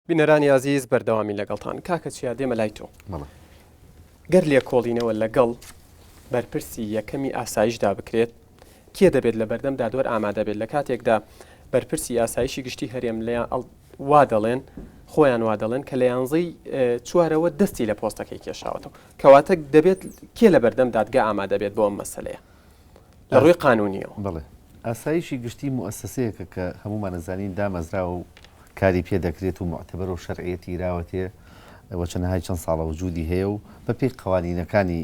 بینەرانی ئازیز بەردەوامین لەگەڵتان. کاکە چیا دێمە لای تۆ. بەڵێ. گەر لێکۆڵینەوە لەگەڵ بەرپرسی یەکەمی ئاسایشدا بکرێت، کێ دەبێت لە بەردەم دادوەر ئامادە بێت لە کاتێکدا بەرپرسی ئاسایشی گشتی هەرێم لە وا دەڵێن خۆیان وا دەڵێن کە لە یانزەی چوارەوە دەستی لە پۆستەکەی کێشاوەتەوە کەواتە دەبێت کێ لە بەردەم دادگا ئامادە بێت بۆ ئەم مەسەلەیە لە ڕووی قانونیەوە؟ بەڵێ ئاسایشی گشتی موئەسەسەیەکە کە هەموومان ئەزانین دامەزراوە و کاری پێ دەکرێت و موعتەبەرە و شەرعیەتی راوەتێ و چەنەهای چەند ساڵە وجودی هەیە و بە پێی قەوانینەکانی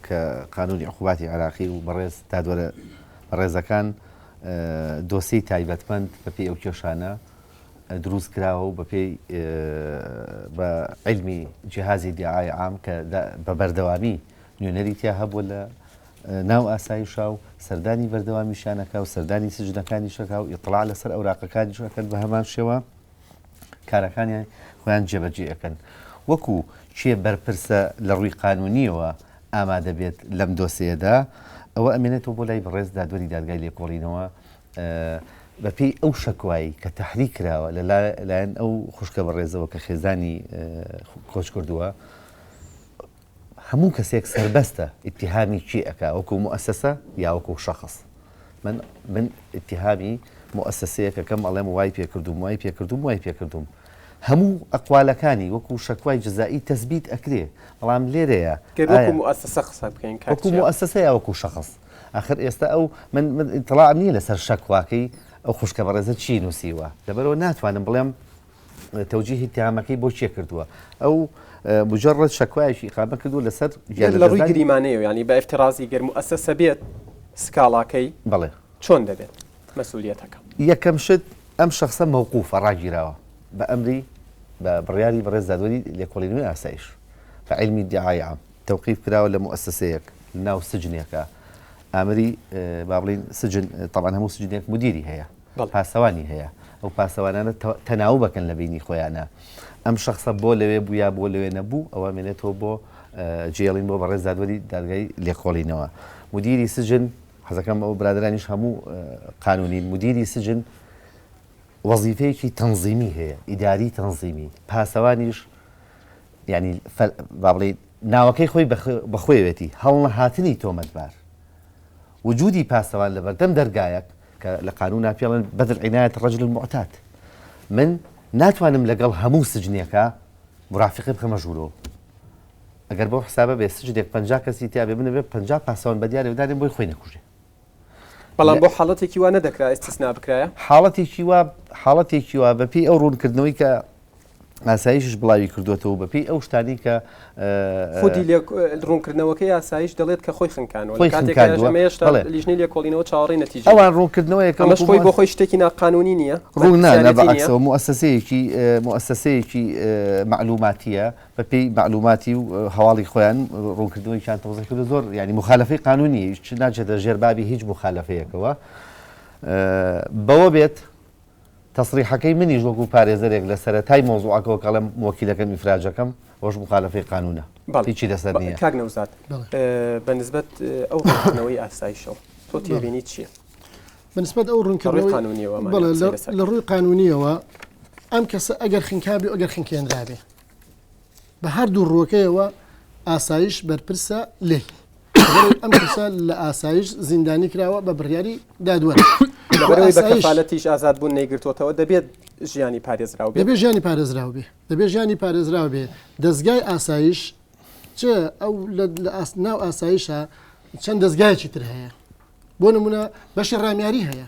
کە قانونی عقوباتی عێراقی و بەڕێز دادوەرە بەڕێزەکان دۆسیەی تایبەتمەند بە پێی ئەو کێشانە دروست کراوە و بە پێی بە عیلمی جیهازی دیعای عام کە بە بەردەوامی نوێنەری تیا هەبووە لە ناو ئاسایشا و سەردانی بەردەوامیشیان ئەکا و سەردانی سجنەکانیش ئەکا و ئیتڵاع لەسەر ئەوراقەکانیش ئەکەن بە هەمان شێوە کارەکانیان خۆیان جێبەجێ ئەکەن وەکو کێ بەرپرسە لە ڕووی قانونیەوە ئامادە بێت لەم دۆسێیەدا ئەوە ئەمێنێتەوە بۆ لای بەڕێز دادوەری دادگای لێکۆڵینەوە بەپێی ئەو شەکوایی کە تەحریک کراوە لە لایەن ئەو خوشکە بەڕێزەوە کە خێزانی کۆچ کردووە هەموو کەسێک سەربەستە ئیتیهامی کێ ئەکا وەکو موئەسەسە یا وەکو شەخس من من ئیتیهامی موئەسەسەیەک ئەکەم ئەڵێم وای پێ کردووم وای پێ کردووم وای پێ کردووم هەموو ئەقوالەکانی وەکو شەکوای جزائی تەسبیت ئەکرێ بەڵام لێرەیە گەر وەکو موئەسەسە قسە بکەین کاک وەکو موئەسەسە یا وەکو شەخس ئاخر ئێستا ئەو من من ئیتڵاعم نییە لەسەر شەکواکەی ئەو خوشکە بەڕێزە چی نووسیوە لەبەرەوە ناتوانم بڵێم تەوجیهی اتهامەکەی بۆ کێ کردووە؟ ئەو مجرد شەکوایەکی ئیقامە کردووە لەسەر گیان لە ڕووی گریمانەیەوە یانی بە ئیفترازی گەر موئەسەسە بێت سکاڵاکەی بەڵێ چۆن دەبێت مەسئولیەتەکە؟ یەکەم شت ئەم شەخسە مەوقوفە ڕاگیراوە بە ئەمری بە بڕیاری بەڕێز دادوەری لێکۆڵینەوەی ئاسایش بە عیلمی ادعای عام تەوقیف کراوە لە موئەسەسەیەک ناو سجنێکە ئامری با بڵین سجن تەبعەن هەموو سجنێک مدیری هەیە پاسەوانی هەیە ئەو پاسەوانانە تەناوبەکەن لە بینی خۆیانە ئەم شخصە بۆ لەوێ بوو یا بۆ لەوێ نەبوو ئەوە مێنێتەوە بۆ جێڵین بۆ بەڕێز دادوەری دادگای لێکۆڵینەوە مدیری سجن حەزەکەم ئەو برادرانیش هەموو قانونین مدیری سجن وەزیفەیەکی تەنزیمی هەیە ئیداری تەنزیمی پاسەوانیش یعنی با بڵێ ناوەکەی خۆی بەخۆیەتی هەڵنەهاتنی تۆمەتبار وجودی پاسەوان لەبەردەم دەرگایەک کە لە قانونا پێڵێن بەذل عنایەت الرجل المعتاد من ناتوانم لەگەڵ هەموو سجنێکا مرافقی بخەمە ژوورەوە ئەگەر بەو حسابە بێ سجنێک 50 کەسی تیا بێ من ئەبێ 50 پاسەوان بە دیارێ دانێم بۆی خۆی نەکوژێ. بەڵام بۆ حاڵەتێکی وا نەدەکرا ئیستیسنا بکرایە؟ حاڵەتێکی وا حاڵەتێکی وا بەپێی ئەو ڕوونکردنەوەی کە ئاسایشش بڵاوی کردوێتەوە بەپێی ئەو شتانی کە خودی ڕوونکردنەوەکەی ئاسایش دەڵێت کە خۆی خنکانەوە خۆی خنکاندووە هێشتا لیژنەی لێکۆڵینەوە چاوەڕێی نەتیجە ئەوان ڕوونکردنەوەیەکە ئەمەش خۆی بۆ خۆی شتێکی ناقانونی نییە ڕوون نا نا بەعکسەوە موئەسەسەیەکی موئەسەسەیەکی مەعلوماتیە بەپێی مەعلوماتی و هەواڵی خۆیان ڕوونکردنەوەیان تەوزیح کردو زۆر یعنی مخالفەی قانونی ناچێتە ژێر بابی هیچ مخالفەیەکەوە بەوە بێت تەسریحەکەی منیش وەکو پارێزەرێک لە سەرەتای مەوزوعەکەوە کە ئەڵێم موەکیلەکەم ئیفراجەکەم ئەوەش موخالەفەی قانونە بەڵێ هیچی لەسەر نییە. کاک نەوزاد بە نسبەت ئەو ڕوونکردنەوەی ئاسایشەوە تۆ تێبینیت چییە؟ بە نسبەت ئەو لە ڕووی ڕوونکردنەوەی قانونیەوە ئەمانە بەڵێ قسەی لەسەر لە کرد. ڕووی قانونیەوە ئەم کەسە ئەگەر خنکابێ و ئەگەر خنکێنرابێ بە هەردوو ڕووەکەیەوە ئاسایش بەرپرسە لێی. لەبەرئەوەی ئەم کەسە لە ئاسایش زیندانی کراوە بە بڕیاری دادوەر. لەبەرئەوەی بە کەفالەتیش ئازاد بوون نەیگرتۆتەوە دەبێت ژیانی پارێزراو بێت. دەبێت ژیانی پارێزراو بێ. دەبێت ژیانی پارێزراو بێ. دەزگای ئاسایش چ ئەو لە ناو ئاسایشە چەند دەزگایەکی تر هەیە. بۆ نمونە بەشی ڕامیاری هەیە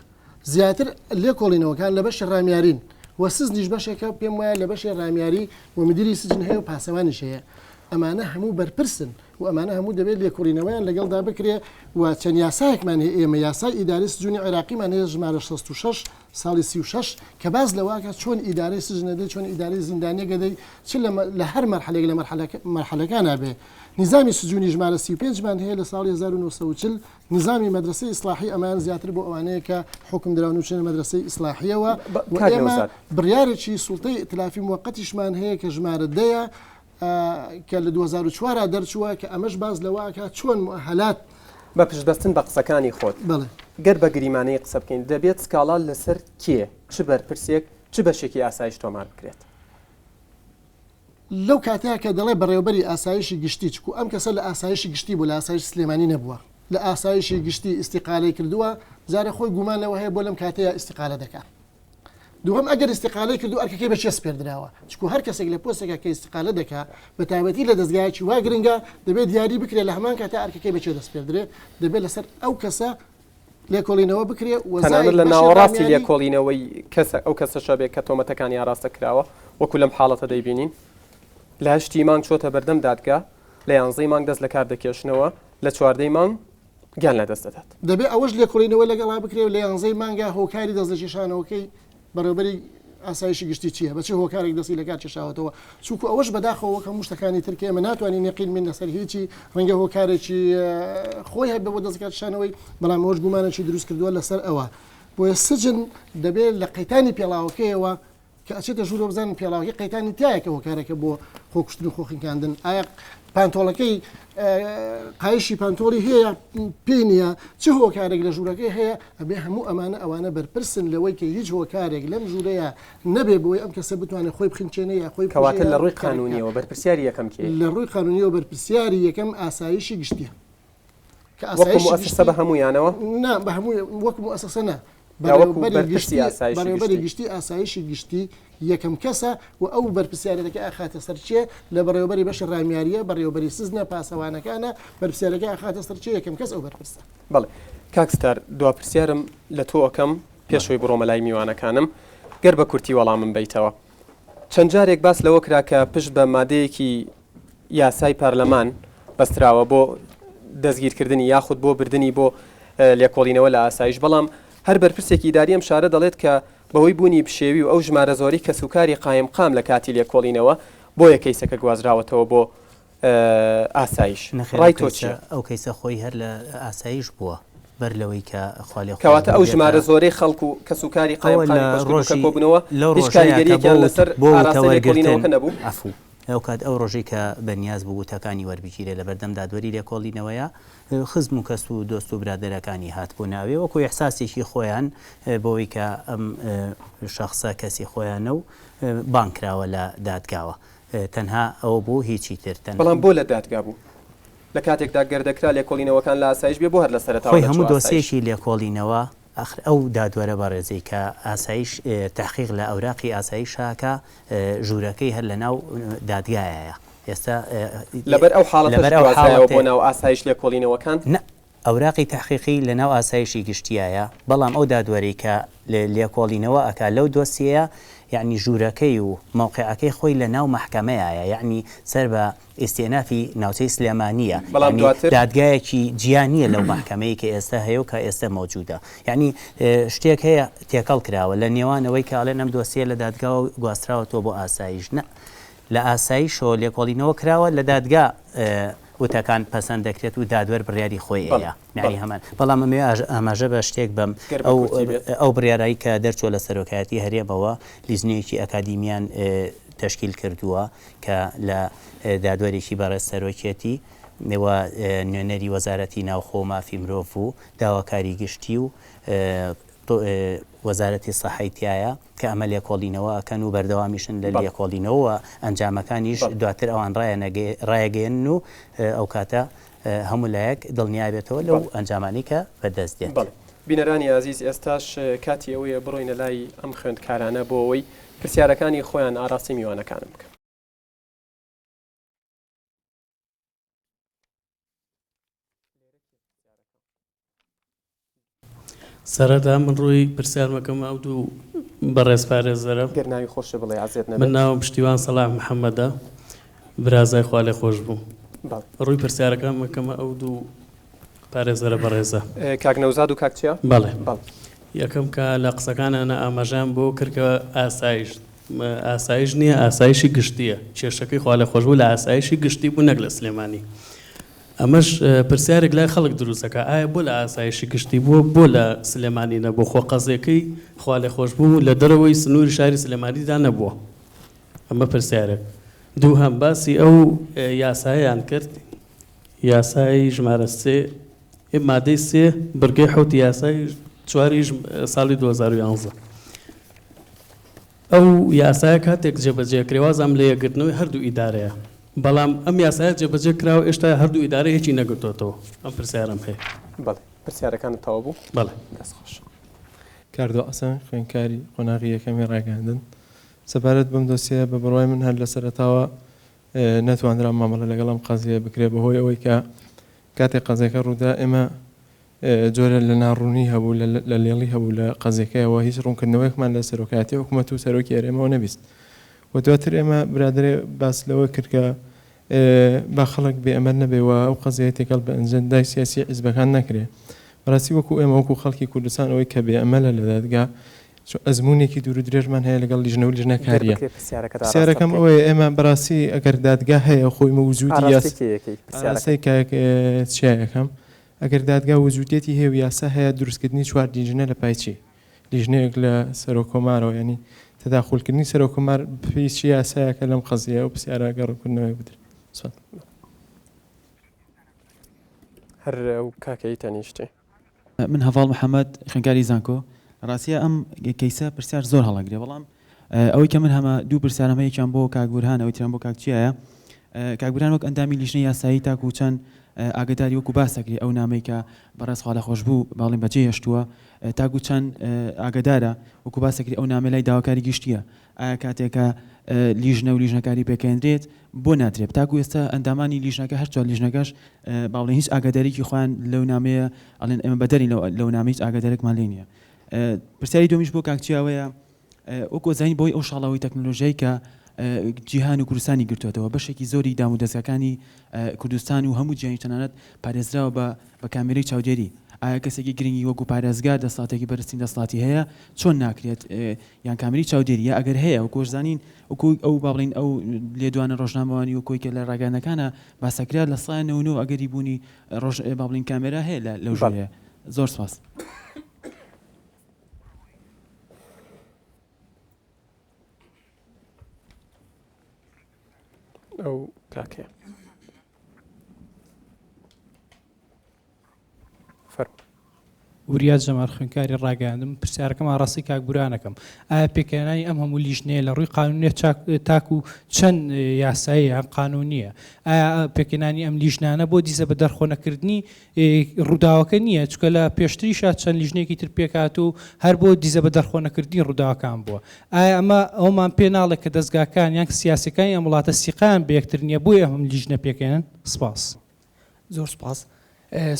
زیاتر لێکۆڵینەوەکان لە بەشی ڕامیارین و سزنیش بەشێکە پێم وایە لە بەشی ڕامیاری و مدیری سجن هەیە و پاسەوانیش هەیە ئەمانە هەموو بەرپرسن و ئەمانە هەموو دەبێت لێکۆڵینەوەیان لەگەڵدا بکرێ و چەند یاسایەکمان هەیە ئێمە یاسای ئیداری سجونی عێراقیمان هەیە ژمارە 66 ساڵی 36 کە باس لەوەکە چۆن ئیدارەی سجن ئەدەی چۆن ئیدارەی زیندانیەک ئەدەی چ لە هەر مەرحەلێک لە مەرحەلەکانا بێ نیزامی سجونی ژمارە 35 مان هەیە لە ساڵی 1940 نیزامی مەدرەسەی ئیسڵاحی ئەمەیان زیاتر بۆ ئەوانەیە کە حوکم دراون و چنە مەدرەسەی ئیسڵاحیەوە و ئێمە بڕیارێکی سوڵتەی ئیتلافی موەقەتیشمان هەیە کە ژمارە دەیە کە لە 2004 دەرچووە کە ئەمەش باس لەوە ئەکات چۆن موئەهەلات بە پشتبەستن بە قسەکانی خۆت گەر بە گریمانەیی قسە بکەین دەبێت سکاڵا لەسەر کێ، چ بەرپرسێک، چ بەشێکی ئاسایش تۆمار بکرێت؟ لەو کاتەیا کە دەڵێ بەڕێوەبەری ئاسایشی گشتی چکو ئەم کەسە لە ئاسایشی گشتی بوو لە ئاسایشی سلێمانی نەبووە لە ئاسایشی گشتی ئیستیقالەی کردووە جارێ خۆی گومان لەوە هەیە بۆ لەم کاتەیا ئیستیقالە دەکا دووەم ئەگەر ئیستیقالەی کردو ئەرکەکەی بە کێ سپێردراوە چکو هەر کەسێک لە پۆستێکا کە ئیستیقالە دەکا بە تایبەتی لە دەزگایەکی وا گرنگە دەبێت دیاری بکرێت لە هەمان کاتا ئەرکەکەی بە کێ دەسپێردرێ دەبێت لەسەر ئەو کەسە لێکۆڵینەوە بکرێ و تەنانەت زائید لە بەشی ناوەڕاستی ڕامیاری لێکۆڵینەوەی کەسە ئەو کەسەشە بێ کە تۆمەتەکانی ئاراستە کراوە وەکو لەم حاڵەتە دەیبینین لە هەشتی مانگ چۆتە بەردەم دادگا لە یانزەی مانگ دەست لەکار دەکێشنەوە لە چواردەی مانگ گیان لەدەست دەدات. دەبێ ئەوەش لێکۆڵینەوە لەگەڵا بکرێ و لە یانزەی مانگا هۆکاری دەست لەکێشانەوەکەی بەڕێوەبەری ئاسایشی گشتی چییە؟ بە چ هۆکارێک دەستی لەکار کێشاوەتەوە؟ چونکو ئەوەش بەداخەوە وەک هەموو شتەکانی تر کە ئێمە ناتوانین یەقین بین لەسەر هیچی، ڕەنگە هۆکارێکی خۆی هەبێ بۆ دەست لەکارکێشانەوەی، بەڵام ئەوەش گومانێکی دروست کردووە لەسەر ئەوە. بۆیە سجن دەبێ لە قەیتانی پێڵاوەکەیەوە کە ئەچێتە ژوورەوە بزانن پێڵاوەکەی قەیتانی تایە کە هۆکارێکە بۆ خۆکوشتن و خۆخنکاندن، ئایا پانتۆڵەکەی قایشی پانتۆڵی هەیە پێی نییە چ هۆکارێک لە ژوورەکەی هەیە ئەبێ هەموو ئەمانە ئەوانە بەرپرسن لەوەی کە هیچ هۆکارێک لەم ژوورەیە نەبێ بۆی ئەم کەسە بتوانێت خۆی بخنچێنێ یا خۆی کەواتە لە ڕووی قانونیەوە بەرپرسیاری یەکەم کێ لە ڕووی قانونیەوە بەرپرسیاری یەکەم ئاسایشی گشتیە کە ئاسایشی وەکو موئەسەسە بە هەموویانەوە؟ نا بە هەمووی وەکو موئەسەسە نا بەڕێوەبەری گشتی ئاسایشی گشتی یەکەم کەسە و ئەو بەرپرسیارەتەکە ئەخاتە سەر کێ لە بەڕێوەبەری بەشی ڕامیاریە بەڕێوەبەری سزنە پاسەوانەکانە بەرپرسیارەکە ئەخاتە سەر کێ یەکەم کەس ئەو بەرپرسە. بەڵێ کاک ستار دوا پرسیارم لە تۆ ئەکەم پێش ئەوەی بڕۆمە لای میوانەکانم گەر بە کورتی وەڵامم بەیتەوە چەند جارێک باس لەوە کرا کە پشت بە مادەیەکی یاسای پەرلەمان بەستراوە بۆ دەستگیرکردنی یاخود بۆ بردنی بۆ لێکۆڵینەوە لە ئاسایش، بەڵام هەر بەرپرسێکی ئیداری ئەم شارە دەڵێت کە بەهۆی بوونی پشێوی و ئەو ژمارە زۆرەی کەسوکاری قایمقام لە کاتی لێکۆڵینەوە بۆیە کەیسەکە گوازراوەتەوە بۆ ئاسایش. نەخێر ڕای ئەو تۆ کەیسە چییە؟ ئەو کەیسە خۆی هەر لە ئاسایش بووە بەر لەوەی کە کەواتە خوالێخۆشبوو ئەو بێتە ژمارە زۆرەی خەڵک و کەسوکاری ئەوە قایمقامی لە کۆچکردوو کە ڕۆژی کۆبوونەوە لەو هیچ ڕۆژەیا کە بۆ کاریگەرییەکیان وت لەسەر بۆ وتە ئاراستەی وەرگرتن لێکۆڵینەوەکە نەبوو؟ عەفوو. ئەوکات ئەو ڕۆژەی کە بە نیاز بوو وتەکانی وەربگیرێ لە بەردەم دادوەری لێکۆڵینەوەیا خزم و کەس و دۆست و برادەرەکانی هاتبوونە ئەوێ وەکوو ئیحساسێکی خۆیان بەوەی کە ئەم شەخسە کەسی خۆیانە و بانگ کراوە لە دادگاوە تەنها ئەوە بوو هیچی تر تەن. بەڵام بۆ لە دادگا بوو؟ لە کاتێکدا گەر دەکرا لێکۆڵینەوەکان لە ئاسایش بێ بۆ هەر لە سەرەتاوە خۆی هەموو نەچووە ئاسایش؟ دۆسیەکی لێکۆڵینەوە ئاخر ئەو دادوەرە بەڕێزەی کە ئاسایش تەحقیق لە ئەوراقی ئاسایش ئەکا ژوورەکەی هەر لەناو دادگایایە ئێستا لەبەر ئەو حاڵەتەش لەبەر ئەو گوازرایەوە بۆ حاڵەتەیە. ناو ئاسایش لێکۆڵینەوەکان؟ نا ئەوراقی تەحقیقی لەناو ئاسایشی گشتیایە بەڵام ئەو دادوەرەی کە لێکۆڵینەوە ئەکا لەو دۆسیەیە یەعنی ژوورەکەی و مەوقیعەکەی خۆی لەناو مەحکەمەیایە یەعنی سەر بە ئیستێنافی ناوچەی سلێمانییە، بەڵام یانی دواتر. دادگایەکی جیا نییە لەو مەحکەمەی کە ئێستا هەیە و کە ئێستا مەوجودە. یانی شتێک هەیە تێکەڵ کراوە لە نێوان ئەوەی کە ئەڵێن ئەم دۆسیە لە دادگاوە گواستراوەتەوە بۆ ئاسایش، نا لە ئاسایشەوە لێکۆڵینەوە کراوە، لە دادگا وتەکان پەسەند دەکرێت و دادوەر بڕیاری خۆی بەڵێ ئەیا. یانی بەڵێ. هەمان. بەڵام ئەمەوێ ئاماژە بە شتێک بەم، گەر بە ئەو کورتی بێت. ئەو بڕیارەی کە دەرچووە لە سەرۆکایەتی هەرێمەوە لیژنەیەکی ئەکادیمیان تەشکیل کردووە، کە لە دادوەرێکی بەڕێز سەرۆکیەتی و نوێنەری وەزارەتی ناوخۆ و مافی مرۆڤ و داواکاری گشتی و وەزارەتی سەحەی تیایە کە ئەمە لێکۆڵینەوە ئەکەن و بەردەوامیشن لە لێکۆڵینەوە و ئەنجامەکانیش دواتر ئەوان ڕایەگەیەنن و ئەوکاتە هەموو لایەک دڵنیابێتەوە لەو ئەنجامانەی کە بەدەست دێت. بەڵێ بینەرانی ئازیز ئێستاش کاتی ئەوەیە بڕۆینە لای ئەم خوێندکارانە بۆ ئەوەی پرسیارەکانی خۆیان ئاراستەی میوانەکانم بکەن. سەرەتا من ڕووی پرسیارمەکەم ئەو دوو بەڕێز پارێزەرە. گەر ناوی خۆشت بڵێ عەزێت نەبێت. من ناوم پشتیوان سەڵاح محەمەدە برازای خوالێخۆشبوو. بەڵێ. ڕووی پرسیارەکانم ئەکەمە ئەو دوو پارێزەرە بەڕێزە. کاک نەوزاد و کاک چیا؟ بەڵێ. بەڵێ. یەکەم کە لە قسەکانانا ئاماژەیان بۆ کرد کە ئاسایش ئاسایش نییە ئاسایشی گشتییە کێشەکەی خوالێخۆشبوو لە ئاسایشی گشتی بوو نەک لە سلێمانی ئەمەش پرسیارێک لای خەڵک دروست دەکات ئایا بۆ لە ئاسایشی گشتی بووە بۆ لە سلێمانی نەبووە خۆ قەزیەکەی خوالێخۆشبوو لە دەرەوەی سنووری شاری سلێمانیدا نەبووە ئەمە پرسیارێک دووهەم باسی ئەو یاسایەیان کرد یاسای ژمارە سێ مادەی سێ بڕگەی حەوتی یاسای چواری ساڵی 2011. ئەو یاسایە کاتێک جێبەجێ کرێ وازام لە یەکگرتنەوەی هەردوو ئیدارەیە بەڵام ئەم یاسایە جێبەجێ کراوە ئێشتا هەردوو ئیدارە یەکی نەگرتۆتەوە ئەم پرسیارەم هەیە. بەڵێ پرسیارەکانت تەواو بوو؟ بەڵێ. دەست خۆش. کاردۆ حەسەن، خوێندکاری قۆناغی یەکەمی ڕاگەیاندن، سەبارەت بەم دۆسیەیە بە بڕوای من هەر لە سەرەتاوە نەتوانرا مامەڵە لەگەڵ ئەم قەزیەیە بکرێت بەهۆی ئەوەی کە کاتێک قەزیەکە ڕوودا ئێمە جۆرە لە ناڕوونی هەبوو لە لێڵی هەبوو لە قەزیەکەیەوە هیچ ڕوونکردنەوەیەکمان لە سەرۆکایەتی حکوومەت و سەرۆکی هەرێمەوە نەبیست و دواتر ئێمە برادەرێ باس لەوە کرد کە با خەڵک بێ ئەمەل نەبێ و ئەو قەزیەیە تێکەڵ بە ئەجندای سیاسی حیزبەکان نەکرێ. بەڕاستی وەکو ئێمە وەکو خەڵکی کوردستان ئەوەی کە بێ ئەمەلە لە دادگا چون ئەزموونێکی دوور و درێژمان هەیە لەگەڵ لیژنە و گەر لیژنەکارییە. بکرێ پرسیارەکەت ئاراستە پرسیارەکەم بکەی. ئەوەیە ئێمە بەڕاستی ئەگەر دادگا هەیە خۆی وجودی ئاراستەی یاس کێ یەکەی پرسیارەکەت؟ ئاراستەی کاک چیا یەکەم ئەگەر دادگا وجودیەتی هەیە و یاسا هەیە دروستکردنی چوار لیژنە لە پای چی؟ لیژنەیەک لە سەرۆک کۆمارەوە یانی تەداخولکردنی سەرۆک کۆمار بەپێی چ یاسایەکە لەم قەزیە ئەو پرسیارە گەر ڕوونکردنەوەیەک بدرێت سوپاس. هەر ئەو کاکەی تەنیشتی. من هەڤاڵ محەمەد خوێندکاری زانکۆ ڕاستیە ئەم کەیسە پرسیار زۆر هەڵەگرێ بەڵام ئەوەی کە من هەمە دوو پرسیارم هەیە یەکیان بۆ کاک بورهان ئەوی تریان بۆ کاک چیایە کاک بورهان وەک ئەندامی لیژنەی یاسایی تاکو چەند ئاگداری وەکو باس دەکرێ ئەو نامەی کە بەڕێز خوالەخۆشبوو باڵین بەجێ هێشتووە تاکو چەند ئاگدارە وەکو باس دەکرێ ئەو نامەی لای داواکاری گشتیە ئایا کاتێکە لیژنە و لیژنەکاری پێکەێنرێت بۆ نادرێت تاکو ئێستا ئەندامانی لیژنەکە هەر چوار لیژنەکەش با بڵێین هیچ ئاگاداریکی خۆیان لەو نامەیە ئەڵێن ئێمە بەدەرین لەو نامە هیچ ئاگادارێکمان لێ نییە پرسیاری دومیش بۆ کاک چیاوەیە وەکو ئەزانین بەهۆی ئەو شاڵاوی تەکنەلۆژیای کە جیهان و کوردستانی گرتوێتەوە بەشێکی زۆری دام و دەزگاکانی کوردستان و هەموو جیهانی تەنانەت پارێزراوە بە بە کامێرەی چاودێری ئایا کەسێکی گرنگی وەکو پارێزگار دەسەڵاتێکی بەرزترین دەسەڵاتی هەیە چۆن ناکرێت یان کامێرەی چاودێری یا ئەگەر هەیە وەکو زانین وەکو ئەو با بڵێین ئەو لێدوانە ڕۆژنامەوانی وەکۆی کە لە ڕاگەیاندنەکانە باسەکرا لە سای 99 ئەگەری بوونی ڕۆژ با بڵێین کامێرا هەیە لە لەو بەڵێ. ژوورەیە زۆر سپاس. ئەو کاکەیە. فەرموو. وریا جەمال خوێندکاری ڕاگەیاندن پرسیارەکەم ئاڕاستەی کاک بوران ئەکەم ئایا پێکهێنانی ئەم هەموو لیژنەیە لە ڕووی قانونیە چاک تاکو چەند یاسایی یان قانونیە ئایا پێکهێنانی ئەم لیژنانە بۆ دیزە بە دەرخۆنەکردنی ڕووداوەکە نییە چونکە لە پێشتریشا چەند لیژنەیەکی تر پێکهات و هەر بۆ دیزە بە دەرخۆنەکردنی ڕووداوەکان بووە ئایا ئەمە ئەومان پێ ناڵێ کە دەزگاکان یان سیاسیەکانی ئەم وڵاتە سیقەیان بە یەکتر نییە بۆیە ئەم لیژنە پێکهێنن سپاس. زۆر سوپاس.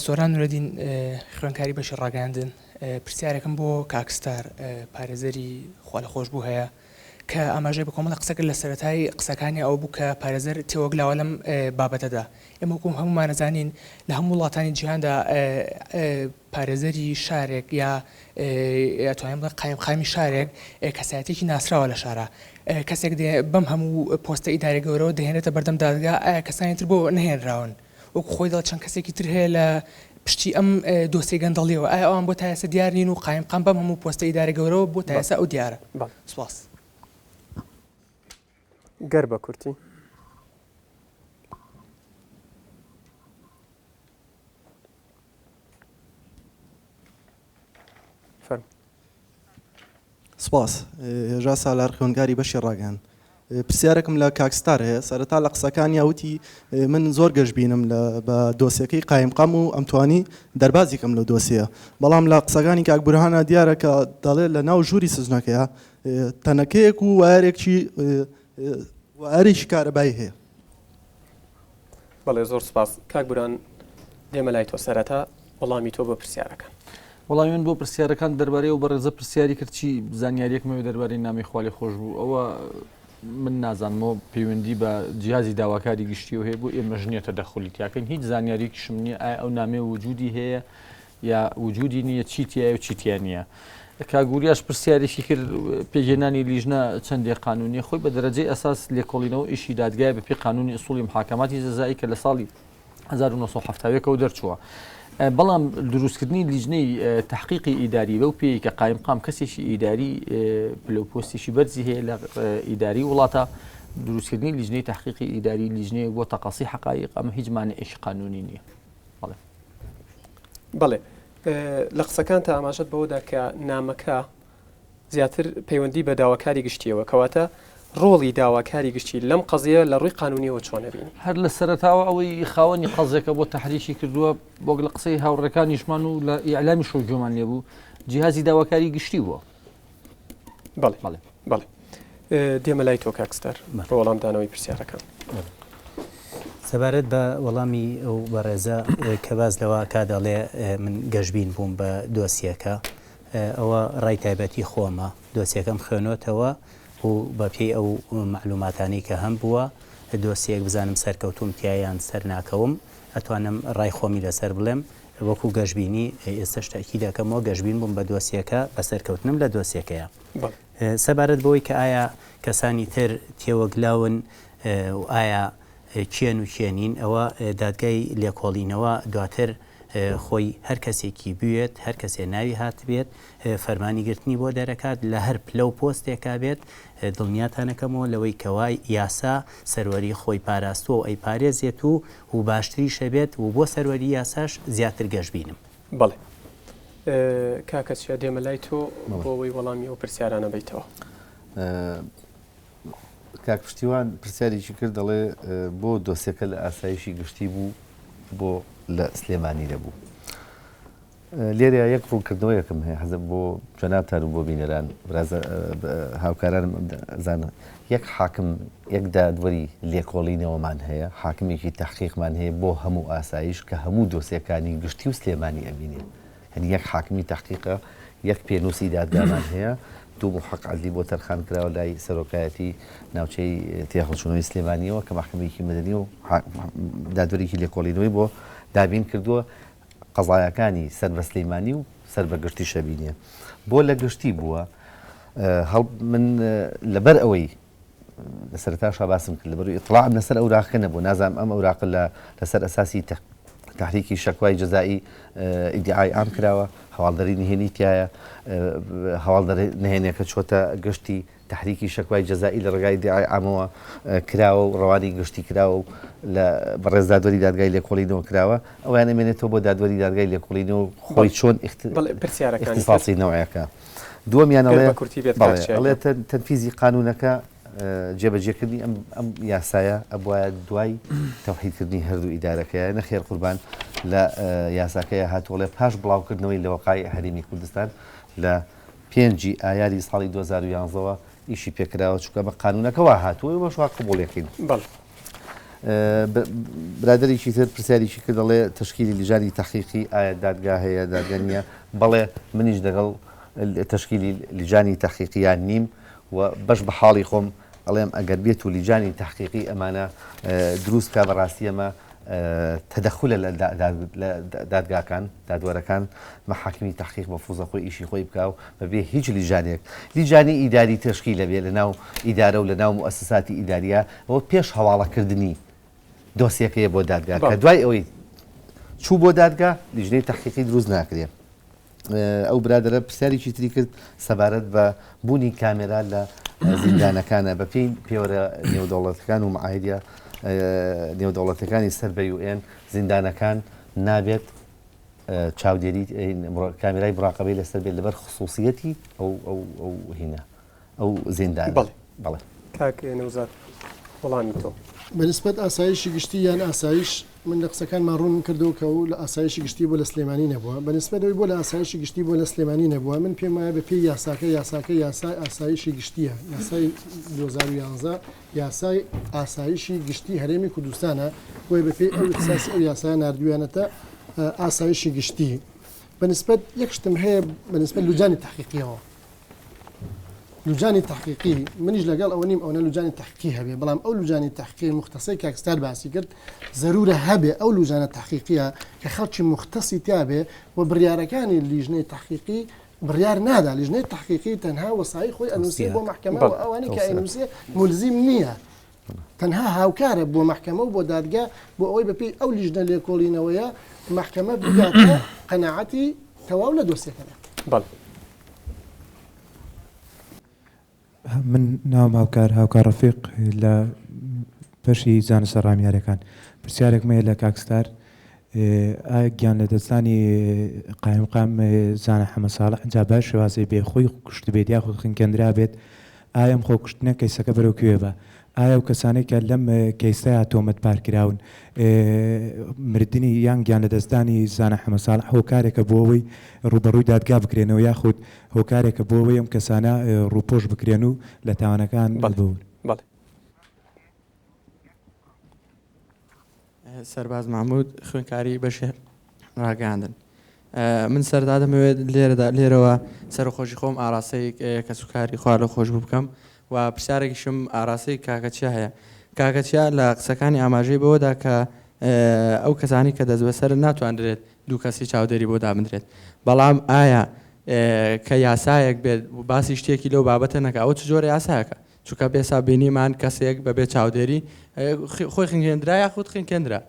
سۆران نورەدین خوێندکاری بەشی ڕاگەیاندن پرسیارێکم بۆ کاک ستار پارێزەری خوالەخۆشبوو هەیە کە ئاماژەی بە کۆمەڵە قسە کرد لە سەرەتای قسەکانی ئەوە بوو کە پارێزەر تێوەگلاوە لەم بابەتەدا ئێمە وەکو هەموومان ئەزانین لە هەموو وڵاتانی جیهاندا پارێزەری شارێک یا ئەتوانین بڵێن قایمقامی شارێک کەسایەتێکی ناسراوە لە شارە کەسێک دێ بەم هەموو پۆستە ئیداری گەورەوە دەهێنێتە بەردەم دادگا ئایا کەسانی تر بۆ نەهێنراون وەکو خۆی دەڵێت چەند کەسێکی تر هەیە لە پشتی ئەم دۆسیەی گەندەڵیەوە ئایا ئەوان بۆ تا ئێستا دیار نین و قایمقام بەم هەموو پۆستە ئیداری گەورەوە بۆ تا ئێستا ئەو دیارە سوپاس. گەر بە کورتی. فەرموو. سپاس. هێژا سالار خوێندکاری بەشی ڕاگەیاند. پرسیارێکم لە کاک ستار هەیە سەرەتا لە قسەکانیا وتی من زۆر گەشبینم لە بە دۆسیەکەی قایمقام و ئەمتوانی دەربازی کەم لەو دۆسیە بەڵام لە قسەکانی کاک بورهانا دیارە کە دەڵێ لە ناو ژووری سجنەکەیا تەنەکەیەک و وایەرێکی وایەرێکی کارەبایی هەیە. بەڵێ زۆر سپاس کاک بوران دێمە لای تۆ سەرەتا وەڵامی تۆ بۆ پرسیارەکان. وەڵامی من بۆ پرسیارەکان دەربارەی ئەو بەڕێزە پرسیاری کرد چی زانیاریەکم هەیە دەربارەی نامی خوالێ خۆش بوو ئەوە من نازانمەوە پەیوەندی بە جیازی داواکاری گشتیەوە هەیە بۆ ئێمەش نییە تەدەخولی تیاکەین هیچ زانیاریەکیشم نییە ئایا ئەو نامەیە وجودی هەیە یا وجودی نییە چی تیایە و چی تیا نییە کاک وریاش پرسیارێکی کرد پێکهێنانی لیژنە چەندێ قانونیە خۆی بە دەرەجەی ئەساس لێکۆڵینەوە ئیشی دادگای بە پێی قانونی ئوسوڵی محاکماتی جەزایی کە لە ساڵی 1970 ەوە دەرچووە. بەڵام دروستکردنی لیژنەی تحقیقی ئیداری بەو پێی کە قایمقام کەسێکی ئیداری پلە و پۆستێکی بەرزی هەیە لە ئیداری وڵاتە دروستکردنی لیژنەی تحقیقی ئیداری لیژنەیەک بۆ تەقەسی حقایق ئەمە هیچ مانعێکی قانونی نییە. بەڵێ. بەڵێ لە قسەکانتا ئاماژەت بەوەدا کە نامەکە. زیاتر پەیوەندی بە داواکاری گشتیەوە، کەواتە ڕۆڵی داواکاری گشتی لەم قەزیە لە ڕووی قانونیەوە چۆن ئەبینی؟ هەر لە سەرەتاوە ئەوەی خاوەنی قەزیەکە بۆ تەحریکی کردووە، وەک لە قسەی هاوڕێکانیشمان و لە ئیعلامیشەوە گوێمان لێبوو، جیهازی داواکاری گشتی بووە. بەڵێ بەڵێ بەڵێ دێمە لای تۆ کاک ستار بۆ وەڵامدانەوەی پرسیارەکان. سەبارەت بە وەڵامی ئەو بەڕێزە کە باس لەوە ئەکا دەڵێ من گەشبین بووم بە دۆسیەکە ئەوە ڕای تایبەتی خۆمە دۆسیەکەم خوێنۆتەوە و بە پێی ئەو مەعلوماتانەی کە هەم بووە دۆسیەک بزانم سەرکەوتووم تیا یان سەرناکەوم ئەتوانم ڕای خۆمی لەسەر بڵێم وەکو گەشبینی ئێستەش تەئکید ئەکەمەوە گەشبین بووم بە دۆسیەکە بە سەرکەوتنم لە دۆسیەکەیا. سەبارەت بەوەی کە ئایا کەسانی تر تێوەگلاون و ئایا کێن و کێ نین ئەوە دادگای لێکۆڵینەوە دواتر خۆی هەر کەسێکی بوێت هەر کەسێ ناوی هاتبێت فەرمانی گرتنی بۆ دەرەکات لە هەر پلە و پۆستێکا بێت دڵنیاتانەکەمەوە لەوەی کەوا یاسا سەروەری خۆی پاراستووە و ئەیپارێزێت و و باشتریشە بێت و بۆ سەروەری یاساش زیاتر گەشبینم. بەڵێ کاکە چیا دێمە لای تۆ بۆ ئەوەی وەڵامی ئەو پرسیارانە بەیتەوە. کاک پشتیوان پرسیارێکی کرد دەڵێ بۆ دۆسیەکە لە ئاسایشی گشتی بوو بۆ لە سلێمانی نەبوو؟ لێرە یەک ڕوونکردنەوەیەکم هەیە حەزم بۆ جەنابتان و بۆ بینەران برازە هاوکارانم زانە یەک حاکم یەک دادوەری لێکۆڵینەوەمان هەیە حاکمێکی تحقیقمان هەیە بۆ هەموو ئاسایش کە هەموو دۆسیەکانی گشتی و سلێمانی ئەبینێ یانی یەک حاکمی تەحقیقە، یەک پێنووسی دادگامان هەیە، دوو موحەق عەدلی بۆ تەرخان کراوە لای سەرۆکایەتی ناوچەی تێهەڵچوونەوەی سلێمانییەوە کە مەحکەمەیەکی مەدەنی و دادوەرێکی لێکۆڵینەوەی بۆ دابین کردووە قەزایەکانی سەر بە سلێمانی و سەر بە گشتی شەبینێ بۆ لە گشتی بووە هەڵ من لەبەر ئەوەی لە سەرەتاشا باسم کرد لەبەر ئیتڵاعم لەسەر ئەوراقەکە نەبوو نازانم ئەم ئەوراقە لە لەسەر ئەساسی تحریکی شەکوای جەزایی ئیدعای عام کراوە هەواڵدەری نهێنی تایە هەواڵدەری نهێنەکە چۆتە گشتی تحریکی شەکوای جەزایی لە ڕێگای ئیدعای عامەوە کراوە و ڕەوانی گشتی کراوە و لە بەڕێز دادوەری دادگای لێکۆڵینەوە کراوە ئەویان ئەمێنێتەوە بۆ دادوەری دادگای لێکۆڵینەوە خۆی چۆن اختصاصی نەوعەکە دووەمیان ئەڵێ بەڵێ ئەڵێ تەنفیزی قانونەکە جێبەجێکردنی ئەم ئەم یاسایە ئەبواە دوای تەوحیدکردنی هەردوو ئیدارەکەیە نەخێر قوربان لە یاساکەیە هاتووەڵێ پاش بڵاوکردنەوەی لە وەقای هەرێمی کوردستان لە پێنجی ئایاری ساڵی 2011ەوە ئیشی پێکراوە چونکە بە قانونەکەەوە هاتووە بەش وا قبوڵێکین بەڵێ برادەرێکی تر پرسیارێکی کرد دەڵێ تەشکیلی لیژانی تەحقیقی ئایا دادگا هەیە دادگا نییە بەڵێ منیش دەگەڵ تەشکیلی لیجانی تەحقیقیان نیم و بەش بە حاڵی خۆم ئەڵێم ئەگەر بێت و لیجانی تەحقیقی ئەمانە دروست کا بەڕاستی ئەمە تەدەخولە لە دادگاکان دادوەرەکان مەحاکمی تەحقیق مەفروزە خۆی ئیشی خۆی بکا و بەبێ هیچ لیژانێک لیجانی ئیداری تەشکیل ئەبێ لە ناو ئیدارە و لە ناو موئەسەساتی ئیداریە ئەوە پێش هەواڵەکردنی دۆسیەکەیە بۆ دادگا کە دوای ئەوەی چوو بۆ دادگا لیژنەی تەحقیقی دروست ناکرێ. ئەو برادەرە پرسیارێکی تری کرد سەبارەت بە بوونی کامێرا لە زیندانەکانە بەپێی پێوەرە نێودەوڵەتەکان و معاهدە نێودەوڵەتەکانی سەر بە یوئێن زیندانەکان نابێت چاودێری کامێرای مراقەبەی لەسەر بێت لەبەر خصوصیەتی ئەو ئەو ئەو هینە ئەو زیندانە. بەڵێ. بەڵێ. کاک نەوزاد وەڵامی تۆ. بە نیسبەت ئاسایشی گشتی یان ئاسایش من لە قسەکانما ڕوونم کردەوە کە ئەو لە ئاسایشی گشتی بۆ لە سلێمانی نەبووە بە نیسبەت ئەوەی بۆ لە ئاسایشی گشتی بۆ لە سلێمانی نەبووە من پێم وایە بە پێی یاساکە یاساکە یاسای ئاسایشی گشتیە یاسای 2011 یاسای ئاسایشی گشتی هەرێمی کوردستانە بۆیە بە پێی ئەو ئیخساسی ئەو یاسایە ناردوویانەتە ئاسایشی گشتی بە نیسبەت یەک شتم هەیە بە نیسبەت لوجانی تەحقیقیەوە لوجانی تەحقیقی منیش لەگەڵ ئەوە نیم ئەوەنە لوجانی تەحقیقی هەبێ بەڵام ئەو لوجانی تەحقیقی موختەسەی کاک ستار باسی کرد زەرورە هەبێ ئەو لوجانە تەحقیقیە کە خەڵکی موختەسی تیا بێ و بڕیارەکانی لیژنەی تەحقیقی بڕیار نادا لیژنەی تەحقیقی تەنها وەسایی خۆی ئەنووسێ بۆ مەحکەمە و ئەوانەی کە ئەنووسێ مولزیم نییە تەنها هاوکارە بۆ مەحکەمە و بۆ دادگا بۆ ئەوەی بەپێی ئەو لیژنە لێکۆڵینەوەیە مەحکەمە بگاتە قەناعەتی تەواو لە دۆسیەکەدا. بەڵێ. من ناوم هاوکار هاوکار ڕەفیق لە بەشی زانستە ڕامیارەکان پرسیارێکم هەیە لە کاک ستار. ئایا گیان لەدەستدانی قایمقام زانا حەمە ساڵح جا بە هەر شێوازێک بێ خۆی کوشتبێت یاخود خنکێندرابێت، ئایا ئەم خۆکوشتنە کەیسەکە بەرەو کوێ با؟ ئایا ئەو کەسانەی کە لەم کەیسەیا تۆمەتبار کراون مردنی یان گیان لەدەستدانی زانا حەمە ساڵح هۆکارێکە بۆ ئەوەی ڕووبەڕووی دادگا بکرێنەوە یاخود هۆکارێکە بۆ ئەوەی ئەم کەسانە ڕووپۆش بکرێن و لە تاوانەکان ببوون؟ بەڵێ. سەرباز مەحمود خوێندکاری بەشی ڕاگەیاندن من سەردا دەمەوێت لێرەدا لێرەوە سەرخۆشی خۆم ئاراستەی کەسوکاری خوا لە خۆش بکەم و پرسیارێکیشم ئاراستەی کاکەچیا هەیە کاکەچیا لە قسەکانی ئاماژەی بەوەدا کە ئەو کەسانی کە دەست بەسەر ناتوانرێت دوو کەسی چاودێری بۆ دابدرێت بەڵام ئایا کە یاسایەک بێت باسی شتێکی لەو بابەتە نەکە ئەوە چ جۆرە یاسایەکە چونکە بێسا بینیمان کەسێک بەبێ چاودێری خۆی خنکێندرا یاخود خنکێندرا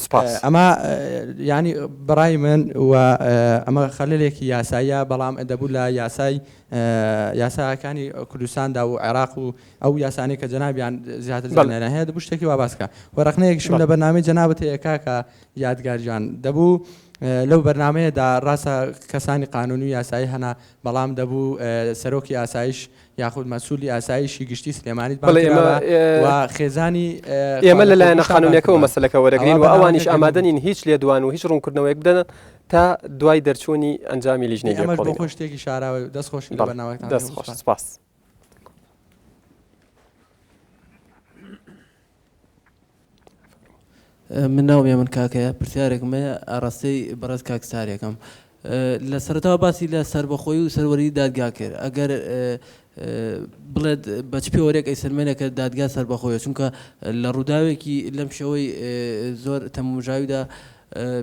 سپاس ئەمە ینی بەڕای من و ئەمە خەللێکی یاساییە بەڵام دەبوو لە یاسای یاساکانی کوردستاندا و عێراق و ئەو یاسانەی کە جەنابیان زیاتر زانیاریان هەیە دەبوو شتێکی وا باس کە و ڕەخنەیەکیشم لە بەرنامەی جەنابت هەیە کاکە یادگار گیان دەبوو لەو بەرنمەیەدا ڕاستە کەسانی قانونی و یاسایی هەنا بەڵام دەبوو سەرۆکی ئاسایش یاخود مەسولی ئاسایشی گشتی سلێمانیت بانگ بەڵێ ئێمە کراوە و خێزانی ئێمە لە لایەنە خوالەخۆشبووشتان بانگ قانونیەکەوە کردووە. مەسەلەکە وەرەگرین ئەوە و ئەوانیش بەرنامەکە ئامادە نین هیچ لێدوان و هیچ ڕوونکردنەوەیەک بدەن تا دوای دەرچوونی ئەنجامی لیژنەی ئەمەش بۆ لێکۆڵینەوە. خۆی شتێکی شاراوەیە و دەست خۆشی لە بەڵێ بەرنامەکەتان دەست دەکەم. خۆش سوپاس. سپاس. من ناوم یامن کاکەیە پرسیارێکم هەیە ئاراستەی بەڕێز کاک ستارێکم لە سەرەتاوە باسی لە سەربەخۆیی و سەروەری دادگا کرد ئەگەر بڵێت بە چ پێوەرێک ئەیسەلمێنێ کە دادگا سەربەخۆیە چونکە لە ڕووداوێکی لەم شێوەی زۆر تەمومژاویدا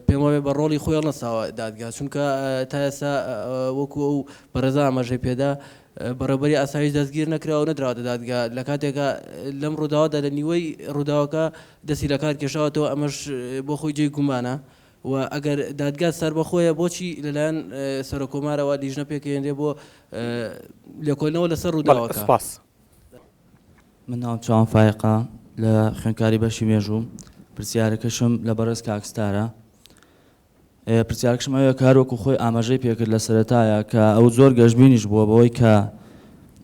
پێم وابێ بە ڕۆڵی خۆی هەڵنەستاوە دادگا چونکە تا ئێستا وەکو ئەو بەڕێزە ئاماژەی پێدا بەڕێوبەری ئاسایش دەستگیر نەکراوە و نەدراوەتە دادگا، لە کاتێکا لەم ڕووداوەدا لە نیوەی ڕووداوەکە دەستی لەکار کێشاوەتەوە، ئەمەش بۆ خۆی جێی گومانە و ئەگەر دادگا سەربەخۆیە بۆچی لەلایەن سەرۆککۆمارەوە لیژنە پێکهێنرێ بۆ لێکۆڵینەوە لەسەر بەڵێ ڕووداوەکە؟ سوپاس. من ناوم چاوان فایەقە لە خوێندکاری بەشی مێژووم، پرسیارەکەشم لە بەڕێز کاک ستارە. پرسیارەکەشم ئەوەیە کە هەروەکو خۆی ئاماژەی پێکرد لە سەرەتایە کە ئەو زۆر گەشبینیش بووە بەوەی کە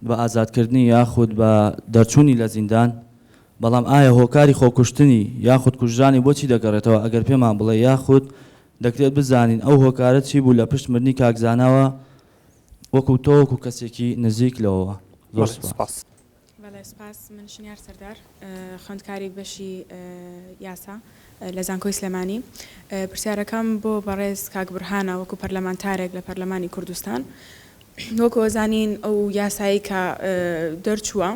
بە ئازادکردنی یاخود بە دەرچوونی لە زیندان، بەڵام ئایا هۆکاری خۆکوشتنی یاخود کوژرانی بۆچی دەگەڕێتەوە ئەگەر پێمان بڵێ یاخود دەکرێت بزانین ئەو هۆکارە چی بوو لە پشت مردنی کاک زاناوە وەکو تۆ وەکو کەسێکی نزیک لەوەوە؟ زۆر سوپاس. بەڵێ سوپاس من شنیار سەردار خوێندکاری بەشی یاسا لە زانکۆی سلێمانی پرسیارەکەم بۆ بەڕێز کاک بورهانە وەکو پەرلەمانتارێک لە پەرلەمانی کوردستان وەکو ئەزانین ئەو یاسایی کە دەرچووە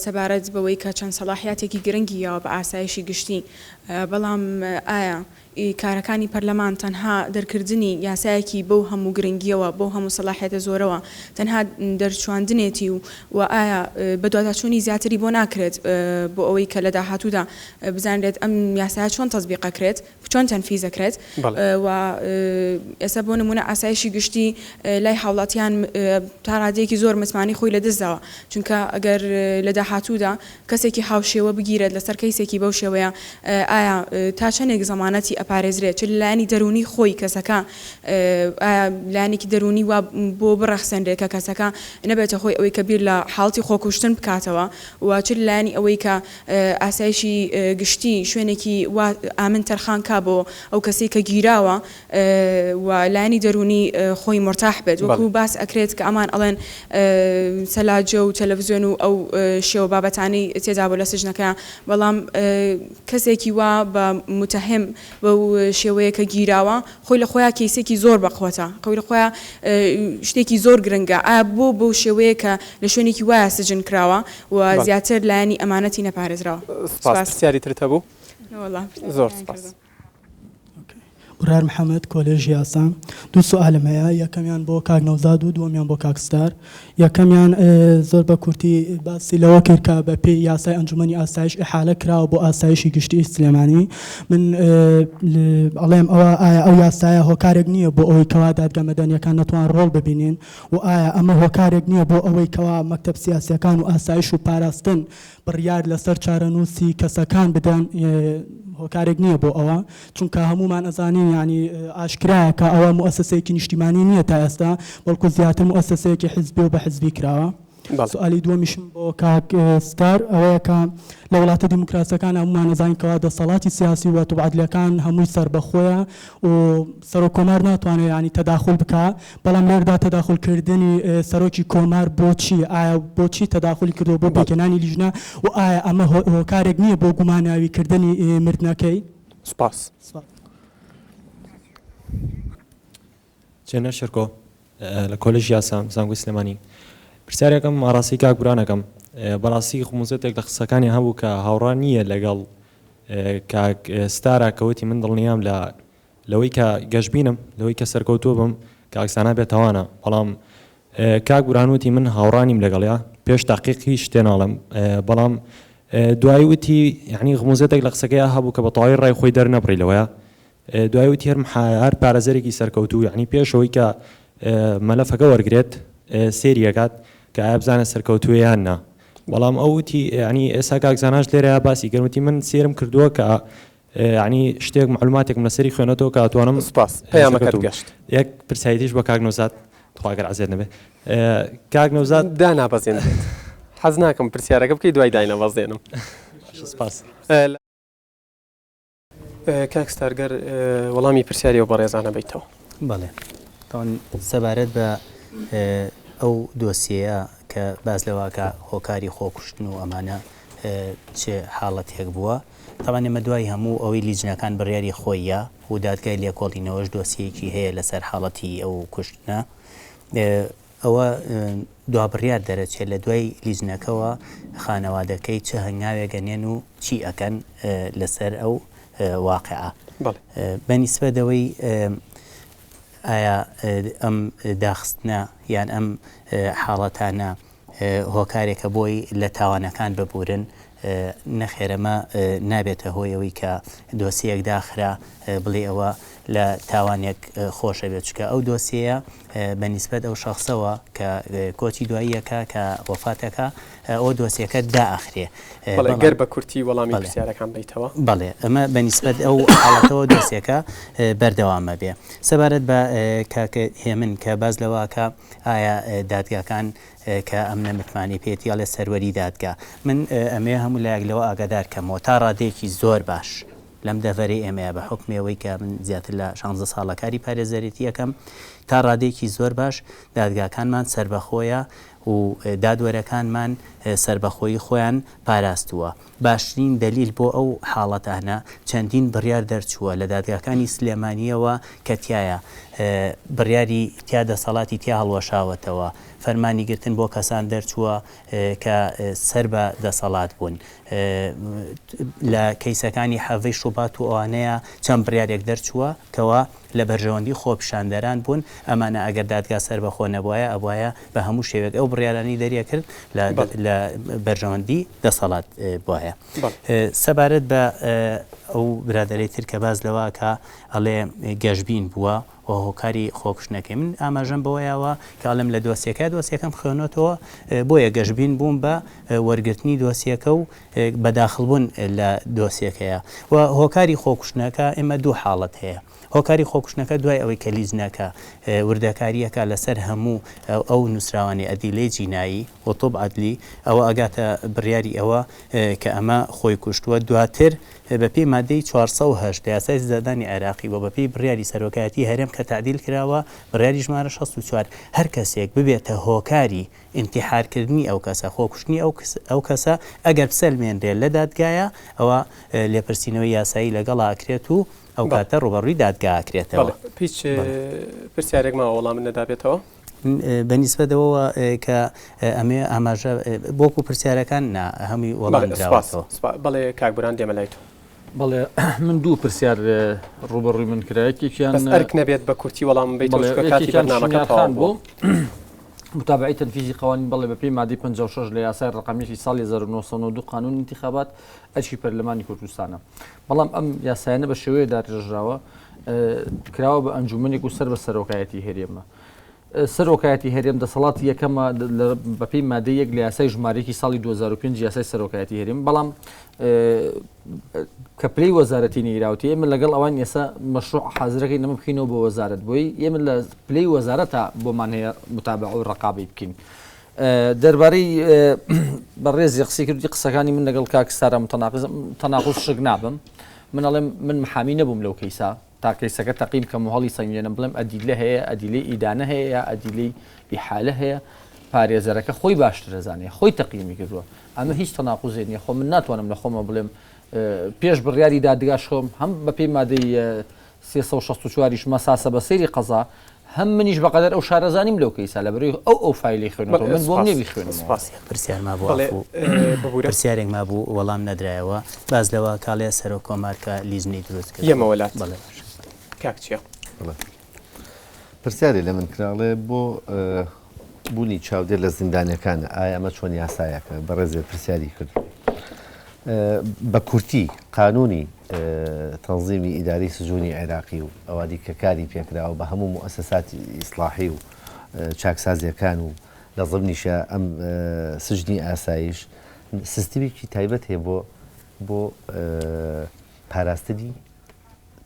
سەبارەت بەوەی کە چەند سەڵاحیاتێکی گرنگی یاوە بە ئاسایشی گشتی بەڵام ئایا کارەکانی پەرلەمان تەنها دەرکردنی یاسایەکی بەو هەموو گرنگییەوە، بەو هەموو سەلاحیەتە زۆرەوە تەنها دەرچواندنێتی و و ئایا بەدواداچوونی زیاتری بۆ ناکرێت بۆ ئەوەی کە لە داهاتوودا بزانرێت ئەم یاسایە چۆن تەتبیق ئەکرێت، چۆن تەنفیز ئەکرێت و ئێستا بۆ نموونە ئاسایشی گشتی لای هاوڵاتیان تا ڕادەیەکی زۆر متمانەی خۆی لەدەستداوە چونکە ئەگەر لە داهاتوودا کەسێکی هاوشێوە بگیرێت لەسەر کەیسێکی بەو شێوەیە ئایا تا چەندێک زەمانەتی ئەپارێزرێت چ لەلایەنی دەروونی خۆی کەسەکە ئایا لایەنێکی دەروونی وا بۆ بڕەخسێنرێت کە کەسەکە نەبێتە هۆی ئەوەی کە بیر لە حاڵەتی خۆکوشتن بکاتەوە و چ لەلایەنی ئەوەی کە ئاسایشی گشتی شوێنێکی وا ئامن تەرخان کا بۆ ئەو کەسەی کە گیراوە و لایەنی دەروونی خۆی مورتاح بێت وەکو باس ئەکرێت کە ئەمان ئەڵێن سەلاجە و تەلەفزیۆن و ئەو شێوە بابەتانەی تێدابوو لە سجنەکەیا بەڵام کەسێکی وا بە متهم بەو شێوەیە کە گیراوە خۆی لە خۆیا کەیسێکی زۆر بەقوەتە خۆی لە خۆیا شتێکی زۆر گرنگە ئایا بۆ بەو شێوەیە کە لە شوێنێکی وایە سجن کراوە و زیاتر لایەنی ئەمانەتی نەپارێزراوە. سپاس. پرسیاری ترت هەبوو؟ نەوەڵا پرسیارەکەیان زۆر سپاس. کردم. بڕیار محەمەد، کۆلێژی یاسا. دوو سوئالم هەیە، یەکەمیان بۆ کاک نەوزاد و دووەمیان بۆ کاک ستار. یەکەمیان زۆر بە کورتی باسی لەوە کرد کە بە پێی یاسای ئەنجومەنی ئاسایش ئیحالە کراوە بۆ ئاسایشی گشتیی سلێمانی. من ئەڵێم ئەوە ئایا ئەو یاسایە هۆکارێک نییە بۆ ئەوەی کەوا دادگا مەدەنییەکان نەتوان ڕۆڵ ببینین و ئایا ئەمە هۆکارێک نییە بۆ ئەوەی کەوا مەکتەب سیاسییەکان و ئاسایش و پاراستن بڕیار لەسەر چارەنووسی کەسەکان بدەن هۆکارێک نییە بۆ ئەوە چونکە هەموومان ئەزانین یانی ئاشکرایە کە ئەوە موئەسەسەیەکی نیشتیمانی نییە تا ئێستا بەڵکو زیاتر موئەسەسەیەکی حزبی و بە حزبی کراوە. سوالی دووەمیشم بۆ کاک ستار ئەوەیە کە لە وڵاتە دیموکراسیەکان هەموومان ئەزانین کەوا دەسەڵاتی سیاسی و طب عەدلیەکان هەمووی سەربەخۆیە و سەرۆک کۆمار ناتوانێت یانی تەداخول بکا بەڵام لێردا تەداخول کردنی سەرۆکی کۆمار بۆچی ئایا بۆچی تەداخولی کردووە بۆ پێکهێنانی لیژنە و ئایا ئەمە هۆکارێک نییە بۆ گوماناوی کردنی مردنەکەی؟ سوپاس. چێنەر شێرکۆ لە کۆلێژی یاسا زانکۆی سلێمانی پرسیارێکم ئاڕاستەی کاک بوران ئەکەم بەڕاستی خموزەتێک لە قسەکانی هەبوو کە هاوڕا نییە لەگەڵ کاک ستارا کە وتی من دڵنیام لە لەوەی کە گەشبینم لەوەی کە سەرکەوتوو بم کاک زانا بێتاوانە بەڵام کاک بوران وتی من هاوڕا نیم لەگەڵیا پێش تاقیق هیچ شتێ ناڵێم بەڵام دوایی وتی یعنی غموزەتێک لە قسەکەیا هەبوو کە بە تەواوی ڕای خۆی دەرنەبڕی لەوەیە دوای وتی هەر هەر پارێزەرێکی سەرکەوتوو یعنی پێش ئەوەی کە مەلەفەکە وەرگرێت سێری ئەکات کە ئایا بزانە سەرکەوتووە یان نا بەڵام ئەو وتی یعنی ئێستا کاک زاناش لێرەیە باسی کرد وتی من سێرم کردووە کە یعنی شتێک معلوماتێکم لەسەری خوێنەتەوە کە ئەتوانم سپاس پەیامەکەت گەشت. یەک پرسیاریتیش بۆ کاک نەوزاد تخوا گەر عەزێت نەبێ کاک نەوزاد دانابەزێنرێت حەز ناکەم پرسیارەکە بکەی دوای داینەبەزێنم. سپاس. کاک ستار گەر وەڵامی پرسیاری ئەو بەڕێزانە بەیتەوە. بەڵێ تاوان سەبارەت بە ئەو دۆسیەیە کە باس لەوەکە هۆکاری خۆکوشتن و ئەمانە چ حاڵەتێک بووە تاوان ئێمە دوای هەموو ئەوەی لیجنەکان بڕیاری خۆیە و دادگای لێکۆڵینەوەش دۆسیەیەکی هەیە لەسەر حاڵەتی ئەو کوشتنە ئەوە دوابڕیار دەرەچێت لە دوای لیجنەکەوە خانەوادەکەی چ هەنگاوێک ئەنێن و چی ئەکەن لەسەر ئەو واقعە بە نیسبەت ئەوەی ئایا ئەم داخستنە یان ئەم حاڵەتانە هۆکارێکە بۆی لە تاوانەکان ببورن نەخێر ئەمە نابێتە هۆی ئەوەی کە دۆسیەیەک داخرا بڵێ ئەوە لە تاوانێک خۆش ئەبێت چونکە ئەو دۆسیەیە بە نیسبەت ئەو شەخسەوە کە کۆچی دواییەکە کە وەفاتەکە ئەو دۆسیەکە دائەخرێ بەڵێ گەر بە کورتی وەڵامی پرسیارەکان بەیتەوە. بەڵێ ئەمە بە نیسبەت ئەو حاڵەتەوە دۆسیەکە بەردەوامە بێ سەبارەت بە کاک هێمن کە باس لەوە ئەکا ئایا دادگاکان کە ئەمنە متمانەی پێیەتی ئەڵێ سەروەری دادگا. من ئەمەوێ هەموو لایەک لەوە ئاگادار کەمەوە تا ڕادەیەکی زۆر باش لەم دەڤەرەی ئێمەیە بە حوکمی ئەوەی کە من زیاتر لە شانزە ساڵە کاری پارێزەرێتی ئەکەم تا ڕادەیەکی زۆر باش دادگاکانمان سەربەخۆیە و دادوەرەکانمان سەربەخۆیی خۆیان پاراستووە. باشترین دەلیل بۆ ئەو حاڵەتانە چەندین بڕیار دەرچووە لە دادگاکانی سلێمانییەوە کە تیایا بڕیاری تیا دەسەڵاتی تیا هەڵوەشاوەتەوە، فەرمانی گرتن بۆ کەسان دەرچووە کە سەر بە دەسەڵات بوون. لە کەیسەکانی حەڤەی شوبات و ئەوانەیا چەند بڕیارێک دەرچووە کەوا لە بەرژەوەندی خۆپیشاندەران بوون، ئەمانە ئەگەر دادگا سەربەخۆ نەبوایە ئەبوایە بە هەموو شێوەیەک ئەو بڕیارانەی دەریەکرد لە لە بەرژەوەندی دەسەڵات بوایە. سەبارەت بە ئەو برادەرەی تر کە باس لەوە ئەکا ئەڵێ گەشبین بووە و هۆکاری خۆکوشتنەکەی من ئاماژەم بەوەیاوە کە ئەڵێم لە دۆسیەکە دۆسیەکەم خوێنۆتەوە بۆیە گەشبین بووم بە وەرگرتنی دۆسیەکە و بە داخڵ بوون لە دۆسیەکەیە و هۆکاری خۆکوشتنەکە ئێمە دوو حاڵەت هەیە هۆکاری خۆکوشتنەکە دوای ئەوەی کە لیجنەکە وردەکارییەکە لەسەر هەموو ئەو نووسراوانەی ئەدیلەی جینایی و طب عدلی ئەوە ئەگاتە بڕیاری ئەوە کە ئەمە خۆی کوشتووە دواتر بەپێی مادەی 408 لە یاسای سزادانی عێراقی و بەپێی بڕیاری سەرۆکایەتی هەرێم کە تەعدیل کراوە بڕیاری ژمارە 64 هەر کەسێک ببێتە هۆکاری ئینتیحارکردنی ئەو کەسە، خۆکوشتنی ئەو کەسە ئەگەر بسەلمێنرێت لە دادگایە ئەوە لێپرسینەوەی یاسایی لەگەڵا ئەکرێت و ئەو کاتە ڕووبەڕووی دادگا ئەکرێتەوە. بەڵێ هیچ پرسیارێک ماوە وەڵامت نەدابێتەوە؟ بە نیسبەت ئەوەوە کە ئەمەوێ ئاماژە بۆکو پرسیارەکان نا هەمووی وەڵام دراوەتەوە. بەڵێ کاک بوران دێمە لای تۆ. بەڵێ من دوو پرسیار ڕووبەڕووی من کرا یەکێکیان بەس ئەرک نەبێت بە کورتی وەڵامم بەیتەوە بەڵێ چونکە کاتی یەکێکیان بەرنامەکە شنیار تەواو خان بووە. بوو متابعەی تەنفیزی قوانین بەڵێ بەپێی مادەی 56 لە یاسای ڕەقەم یەکی ساڵی 1992 قانون انتخابات ئەرکی پەرلەمانی کوردستانە بەڵام ئەم یاسایانە بە شێوەیە دارێژراوە کراوە بە ئەنجومەنێک و سەر بە سەرۆکایەتی هەرێمە سەرۆکایەتی هەرێم دەسەڵاتی یەکەمە بەپێی مادەی یەک لە یاسای ژمارە یەکی ساڵی 2005 یاسای سەرۆکایەتی هەرێم بەڵام کە پلەی وەزارەتی نەیراوتی ئێمە لەگەڵ ئەوان ئێستا مەشروع حازرەکەی نەمە بخینەوە بۆ وەزارەت بۆی ئێمە لە پلەی وەزارەتە بۆمان هەیە متابع و ڕقابی بکەین دەربارەی بەڕێزی قسەی کردی قسەکانی من لەگەڵ کاک ستارە تەناقض شک نابم من ئەڵێم من محامی نەبووم لەو کەیسا تا کەیسەکە تەقیم کەم و هەڵی سەنگێنم بڵێم ئەدیلە هەیە ئەدیلەی ئیدانە هەیە یا ئەدیلەی ئیحالە هەیە پارێزەرەکە خۆی باشتر ئەزانێ خۆی تەقیمی کردووە ئەمە هیچ تەناقوزێ نیە خۆ من ناتوانم لە خۆمە بڵێم پێش بڕیاری دادگاش خۆم هەم بەپێی مادەی 364 یش مەساسە بە سەیری قەزا هەم منیش بەقەدەر ئەو شارەزانیم لەو کەیسە لەبەرەوەی ئەو ئەو فایلەی خوێنەوە من بۆم نیە بیخوێنمەوە. سپاس. پرسیار مابوو بەڵێ عەفوو ببورە. پرسیارێک مابوو وەڵام نەدرایەوە باس لەوە کاڵێ سەرۆک کۆمار کە لیژنەی دروست کرد یەمەوە لات بەڵێ باشە. کاک چیا. بەڵێ پرسیارێ لە من کرا ئەڵێ بۆ بوونی چاودێر لە زیندانەکانە ئایا ئەمە چۆن یاسایەکە بەڕێزێ پرسیاری کرد بە کورتی قانونی تەنزیمی ئیداری سجونی عێراقی و ئەوادی کە کاری پێکراوە بە هەموو موئەسەساتی ئیسڵاحی و چاکسازیەکان و لە ضمنیشا ئەم سجنی ئاسایش سیستمێکی تایبەت هەیە بۆ بۆ پاراستنی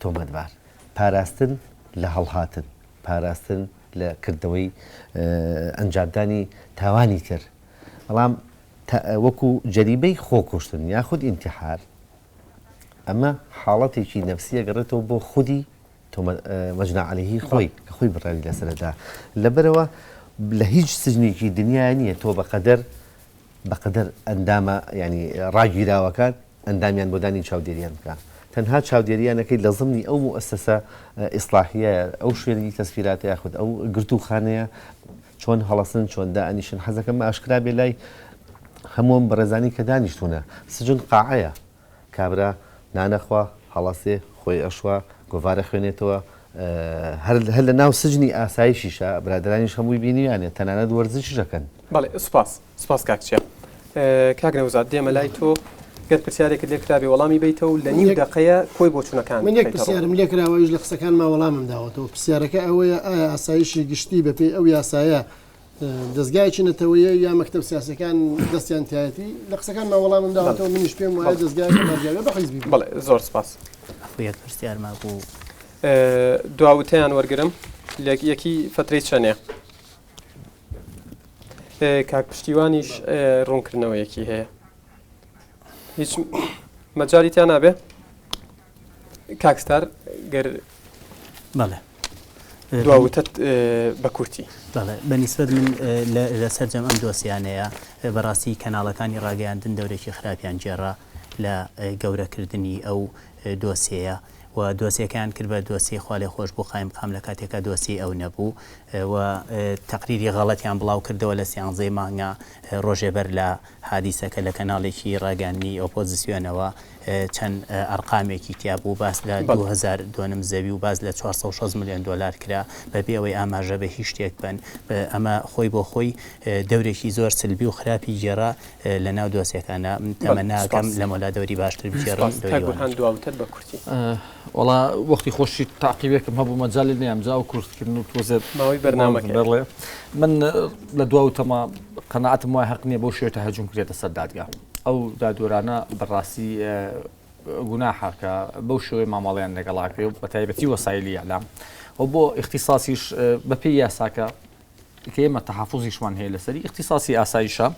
تۆمەتبار پاراستن لە هەڵهاتن پاراستن لە کردەوەی ئەنجامدانی تاوانی تر بەڵام وەکو جەریبەی خۆکوشتن یاخود ئینتحار ئەمە حاڵەتێکی نەفسیە گەڕێتەوە بۆ خودی مەجنا عەلەیهی خۆی کە خۆی بڕیاری لەسەرەدا لەبەرەوە لە هیچ سجنێکی دنیا نییە تۆ بەقەدەر بەقەدەر ئەندامە ینی ڕاگیراوەکان ئەندامیان بۆ دانی چاودێریان بکە تەنها چاودێریانەکەی لە زمنی ئەو موئەسەسە ئیسلاحیە ئەو شوێنی تەسفیراتە یاخود ئەو گرتووخانەیە چۆن هەڵەسن چۆن دائەنیشن حەزەکەم ئاشکرا بێ لای هەموو ئەم بەڕێزانی کە دانیشتوونە سجن قاعەیە کابرا نانەخوا هەڵەسێ خۆی ئەشوا گۆڤارە خوێنێتەوە هەر هەر لە ناو سجنی ئاسایشیشە برادرانیش هەمووی بینیانێ تەنانەت وەرزشیش ئەکەن. بەڵێ سوپاس سوپاس کاک چیا. کاک نەوزاد دێمە لای تۆ گەر پرسیارێکت لێ کرابێ وەڵامی بەیتەوە و لە نیو دەقەیە کۆی بۆچوونەکان من یەک بخەیتە ڕوو. پرسیارم لێ کراوە ئەویش لە قسەکانما وەڵامم داوەتەوە پرسیارەکە ئەوەیە ئایا ئاسایشی گشتی بەپێی ئەو یاسایە دەزگایەکی نەتەوەیە یا مەکتەب سیاسەکان دەستیان تایەتی لە قسەکانما وەڵامم داوەتەوە منیش پێم وایە دەزگایەکە مەرجەعە بە حیزبی بێت. بەڵێ زۆر سپاس. عەفو یەک پرسیار مابوو. دوا وتەیان وەرگرم لە یەکی فەترەی چەنێ؟ کاک پشتیوانیش ڕوونکردنەوەیەکی هەیە هیچ مەجای تیا نابێ کاکستار گەر بەڵێ دواوتت بە کورتی بەڵێ بە نیسبەت من لە سەرجەم ئەم دۆسیانەیە بەڕاستی کەناڵەکانی ڕاگەیاندن دەورێکی خراپیان گێڕا لە گەورەکردنی ئەو دۆسیەیە و دۆسیەکەیان کرد بە دۆسیەی خوالێخۆشبوو قایمقام لە کاتێکا دۆسیەی ئەو نەبوو و تەقریری غەڵەتیان بڵاو کردەوە لە سیانزەی مانگا ڕۆژێ بەر لە حادیسەکە لە کەناڵێکی ڕاگەیاندنی ئۆپۆزسیۆنەوە چەند ئەرقامێکی تیا بوو باس لە 2000 دۆنم زەوی و باس لە 460 ملیۆن دۆلار کرا بەبێ ئەوەی ئاماژە بە هیچ شتێک بن ئەمە خۆی بۆ خۆی دەورێکی زۆر سلبی و خراپی گێڕا لە ناو دۆسیەکانا من تەمەنا ئەکەم لەمەولا دەوری باشتر بگێڕن سپاس دەوری کاک وانەش. بورهان دواوتەت بە کورتی. وەڵا وەختی خۆشی تاقیبێکم هەبوو مەجالی نەیام جا ئەو کورتکردن و تۆزێ ماوەی بەرنامەکەیە. بەڵێ من لە دوا وتەمە قەناعەتم وایە هەق نییە بەو شێوەیە تەهەجوم کرێتە سەر دادگا ئەو دادوەرانە بەڕاستی گوناحە کە بەو شێوەیە مامەڵەیان لەگەڵا کرێ و بەتایبەتی وەسایلی ئیعلام و بۆ ئیختیساسیش بەپێی یاساکە کە ئێمە تەحەفوزیشمان هەیە لەسەری ئیختیساسی ئاسایشە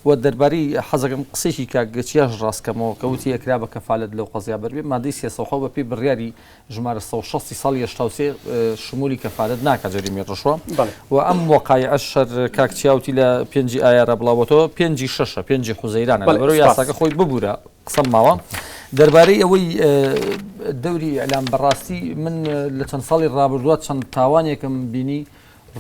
و دەربارەی حەزەکەم قسەیەکی کاک چیاش ڕاست کەمەوە کە وتی ئەکرا بە کەفالەت لەو قەزیا بەربێ مادەی 307 بە پێی بڕیاری ژمارە 160 ساڵی 83 شمولی کەفالەت ناکا جەریمەی ڕەشوە و ئەم وەقایعەش هەر کاک چیا وتی لە پێنجی ئایارە بڵاوبۆتەوە پێنجی شەشە پێنجی حوزەیرانە لەبەرەوە یاساکە خۆی ببورە قسەم ماوە دەربارەی ئەوەی دەوری ئیعلام بەڕاستی من لە چەند ساڵی ڕابردووە چەند تاوانێکم بینی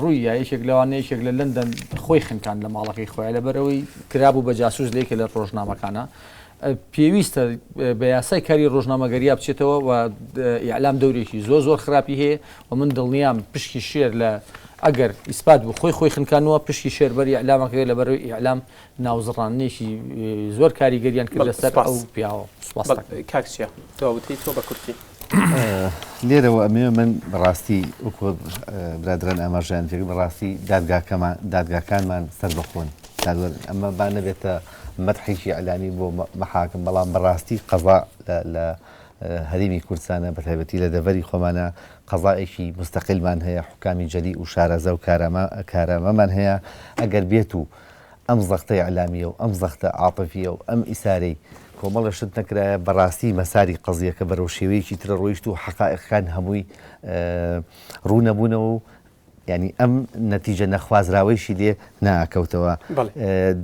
ڕووی یا یەکێک لەوانە یەکێک لە لەندەن خۆی خنکاند لە ماڵەکەی خۆیا لەبەرئەوەی کرابوو بە جاسوس لە یەکێ لە ڕۆژنامەکانا. پێویستە بە یاسای کاری ڕۆژنامەگەریا بچێتەوە و ئیعلام دەورێکی زۆر زۆر خراپی هەیە و من دڵنیام پشکی شێر لە ئەگەر ئیسپات بوو خۆی خۆی خنکانوە پشکی شێر بەر ئیعلامەکەی لەبەرەوەی ئیعلام ناوزڕاندنێکی زۆر کاریگەریان کرد لەسەر ئەو پیاوە. سوپاس دەکەم. کاک چیا دوا وتەی تۆ بە کورتی. لێرەوە ئەمەوێ من بەڕاستی وەکو برادران ئاماژەیان پێکرد بەڕاستی دادگاکەمان دادگاکانمان سەربەخۆن دادوەر ئەمە با نەبێتە مەدحێکی ئیعلامی بۆ مەحاکم بەڵام بەڕاستی قەزا لە هەرێمی کوردستانە بەتایبەتی لە دەڤەری خۆمانە قەزایەکی مستەقلمان هەیە حکامی جەلی و شارەزا و کارامە کارامەمان هەیە ئەگەر بێت و ئەم زەختە ئیعلامییە و ئەم زەختە عاتفییە و ئەم ئیسارەی کۆمەڵێ شت نەکرایە بەڕاستی مەساری قەزییەکە بەرەو شێوەیەکی ترە ڕۆیشت و حەقائیقەکان هەمووی ڕوو نەبوونەوە و یانی ئەم نەتیجە نەخوازراوەیشی لێ ناکەوتەوە.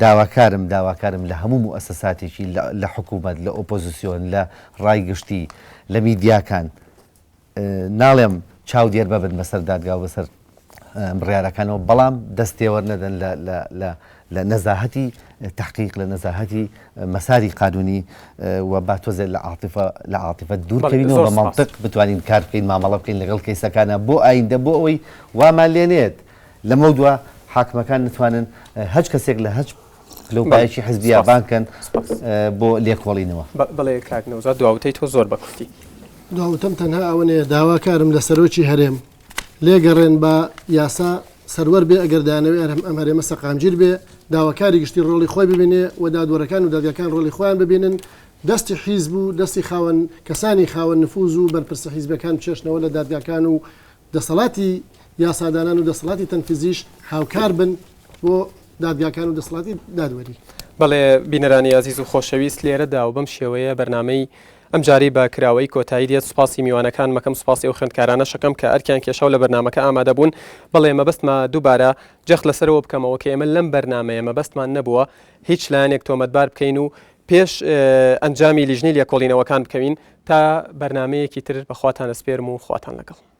داواکارم داواکارم لە هەموو موئەسەساتێکی لە حکوومەت لە ئۆپۆزیسیۆن لە ڕای گشتی لە میدیاکان ناڵێم چاودێر ببن بەسەر دادگا و بەسەر بڕیارەکانەوە بەڵام دەست تێوەر نەدەن لە لە لە لە نەزاهەتی تحقیق لە نەزاهەتی مەساری قانونی و با تۆزێ لە عاتفە لە عاتفە دوور کەوینەوە بە مەنتق بتوانین کار بکەین مامەڵە بکەین لەگەڵ کەیسەکانە بۆ ئایندە بۆ ئەوەی وامان لێ نێت لەمەودوا حاکمەکان نتوانن هەچ کەسێک لە هەچ پلە و پایەکی حزبیا بانگ کەن بۆ لێکۆڵینەوە. بەڵێ کاک نەوزاد دواوتەی تۆ زۆر بە کورتی. دواوتەم تەنها ئەوەنەیە داواکارم لە سەرۆکی هەرێم لێگەڕێن با یاسا سەروەر بێ ئەگەر دەیانەوێ ئەم هەرێمە سەقامگیر بێ داواکاری گشتی ڕۆڵی خۆی ببینێ و دادوەرەکان و دادگاکان ڕۆڵی خۆیان ببینن دەستی حیزب و دەستی خاوەن کەسانی خاوەن نفوز و بەرپرسە حیزبەکان بچێشنەوە لە دادگاکان و دەسەڵاتی یاسادانان و دەسەڵاتی تەنفیزیش هاوکار بن بۆ دادگاکان و دەسەڵاتی دادوەری. بەڵێ بینەرانی ئازیز و خۆشەویست لێرەدا و بەم شێوەیە بەرنامەی ئەمجارەی بە کراوەیی کۆتایی دێت، سوپاسی میوانەکانم ئەکەم، سوپاسی ئەو خوێندکارانەش ئەکەم کە ئەرکیان کێشا و لە بەرنامەکە ئامادە بوون، بەڵێ مەبەستمە دووبارە جەخت لەسەرەوە بکەمەوە کە ئێمە لەم بەرنامەیە مەبەستمان نەبووە هیچ لایەنێک تۆمەتبار بکەین و پێش ئەنجامی لیژنەی لێکۆڵینەوەکان بکەوین، تا بەرنامەیەکی تر بە خواتان ئەسپێرم و خواتان لەگەڵ.